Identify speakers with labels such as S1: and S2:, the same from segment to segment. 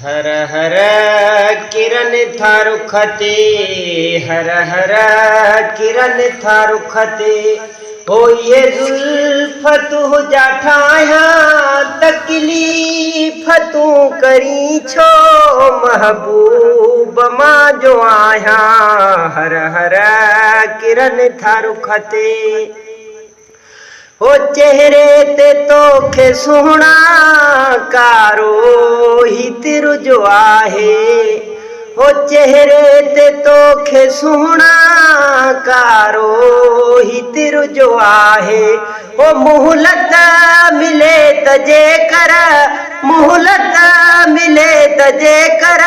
S1: هر هر ڪرن ٿا رخ تي هر هر ڪرن ٿا رخ تي هو اهي زلف تنهنجا ٺاهيان تڪليف تون ڪرين ڇو محبوب مان جو آهيان هر هر ڪرن ٿا رخ تي. هو چهري تي توکي سهڻا ڪارو هي تر جو آهي هو چهري تي توکي سهڻا ڪارو هي تر جو آهي هو مهلت ملي ته جيڪر مهلت ملي ته جيڪر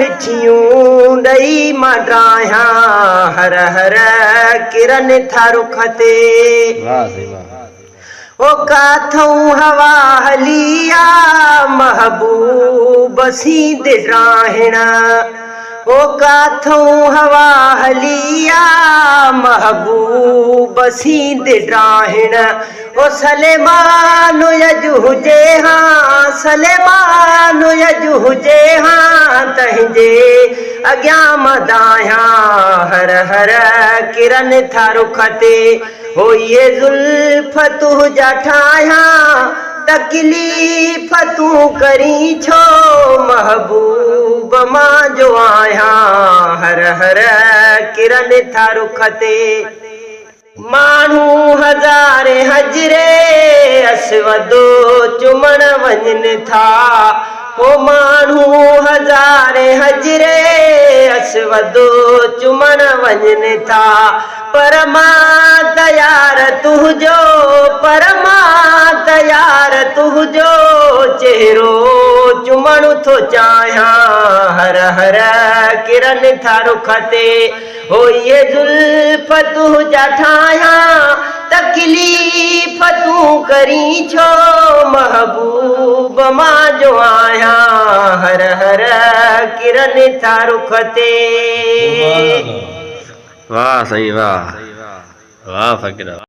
S1: مٺيون ڏئي مان ڊاهيان هر هر ڪرن ٿا رخ تي.
S2: واھ سائين واھ.
S1: او ڪاٿئون هوا هلي آ محبوب سيند ڊاهڻ او ڪاٿئون هوا هلي آ محبوب سيند ڊاهڻ او سليمان اڄ هجي ها سليمان اڄ هجي ها تنهنجي اڳيان مان دانهيان هر هر ڪرن ٿا رخ تي هو اهي زلف تنهنجا ٺاهيان تڪليف تون ڪرين ڇو محبوب مان جو آهيان هر هر ڪرن ٿا رخ تي. ماڻهو هزارين حجري اسود چمڻ وڃن ٿا هو ماڻهو هزارين حجري اسود چمڻ وڃن ٿا پر مان ته يار تنهنجو پر مان ته يار تنهنجو چهرو چمڻ ٿو چاهيان هر هر ڪرن ٿا رخ تي هو اهي زلف تنهنجا ٺاهيان، تڪليف تون ڪرين ڇو محبوب مان جو آهيان، هر هر ڪرن ٿا رخ تي.
S2: واھ سائين واھ واھ فقير.